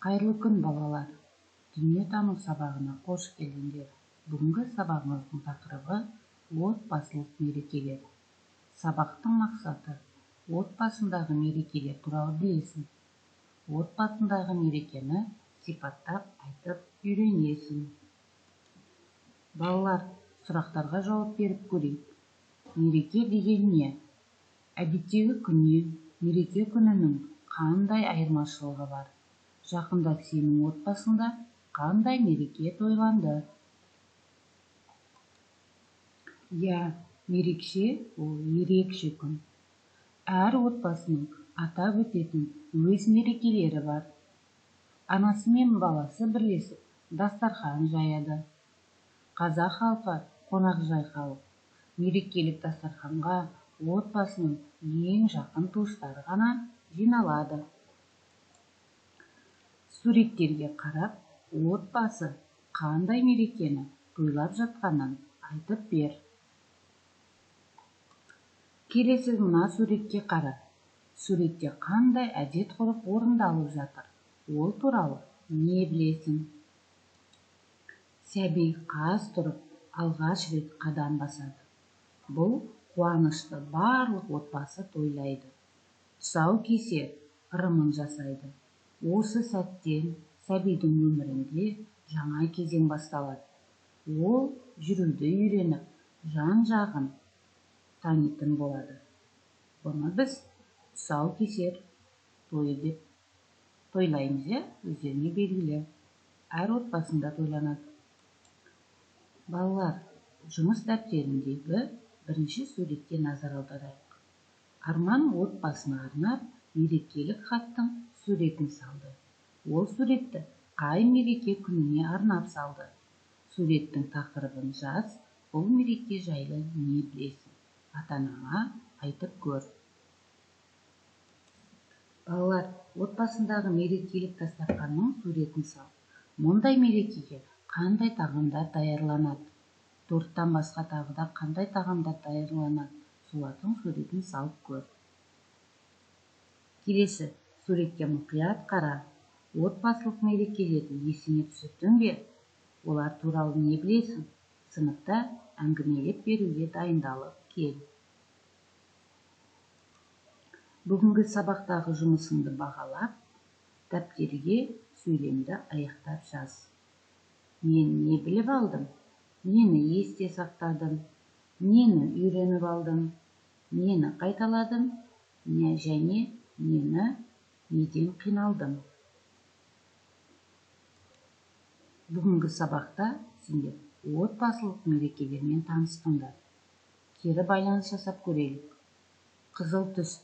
Қайырлы күн, балалар! Дүниетану сабағына қош келдіңдер. Бүгінгі сабағымыздың тақырыбы отбасылық мерекелер. Сабақтың мақсаты: отбасындағы мерекелер туралы білесің. Отбасындағы мерекені сипаттап айтып үйренесің. Балалар, сұрақтарға жауап беріп көрейік. Мереке деген не? Әдеттегі күннен мереке күнінің қандай айырмашылығы бар? Жақында сенің отбасыңда қандай мереке тойланды? Иә, мерекше ол ерекше күн. Әр отбасының атап өтетін өз мерекелері бар. Анасы мен баласы бірлесіп дастархан жаяды. Қазақ халқы қонақжай халық. Мерекелік дастарханға отбасының ең жақын туыстары ғана жиналады. Суреттерге қарап, отбасы қандай мерекені тойлап жатқанын айтып бер. Келесі мына суретке қара. Суретте қандай әдет-ғұрып орындалып жатыр? Ол туралы не білесің? Сәби қаз тұрып, алғаш рет қадам басады. Бұл қуанышты барлық отбасы тойлайды. Тұсаукесер ырымын жасайды. Осы сәттен сәбидің өмірінде жаңа кезең басталады. Ол жүруді үйреніп, жан-жағын танитын болады. Бұны біз тұсаукесер тойы деп тойлаймыз, иә, өздеріңе белгілі. Әр отбасында тойланады. Балалар, жұмыс дәптеріндегі бірінші суретке назар аударайық. Арман отбасына арнап мерекелік хаттың суретін салды. Ол суретті қай мереке күніне арнап салды? Суреттің тақырыбын жаз, бұл мереке жайлы не білесің? Ата-анаңа айтып көр. Балалар, отбасындағы мерекелік дастарханның суретін сал. Мұндай мерекеге қандай тағамдар даярланады? Торттан басқа тағы да қандай тағамдар даярланады? Солардың суретін салып көр. Келесі суретке мұқият қара. Отбасылық мерекелерді есіңе түсірдің бе? Олар туралы не білесің? Сыныпта әңгімелеп беруге дайындалып кел. Бүгінгі сабақтағы жұмысыңды бағалап, дәптерге сөйлемді аяқтап жаз. Мен не біліп алдым? Нені есте сақтадым? Нені үйреніп алдым? Нені қайталадым? Және нені неден қиналдым? Бүгінгі сабақта сендер отбасылық мерекелермен таныстыңдар. Кері байланыс жасап көрелік. Қызыл түс.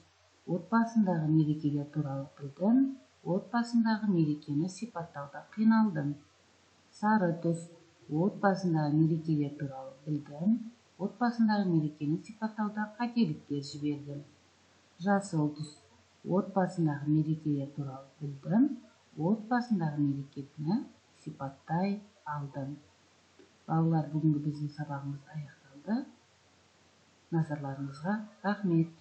Отбасындағы мерекелер туралы білдім, отбасындағы мерекені сипаттауда қиналдым. Сары түс. Отбасындағы мерекелер туралы білдім, отбасындағы мерекені сипаттауда қателіктер жібердім. Жасыл түс. Отбасындағы мерекелер туралы білдім, отбасындағы мерекені сипаттай алдым. Балалар, бүгінгі біздің сабағымыз аяқталды. Назарларыңызға рахмет.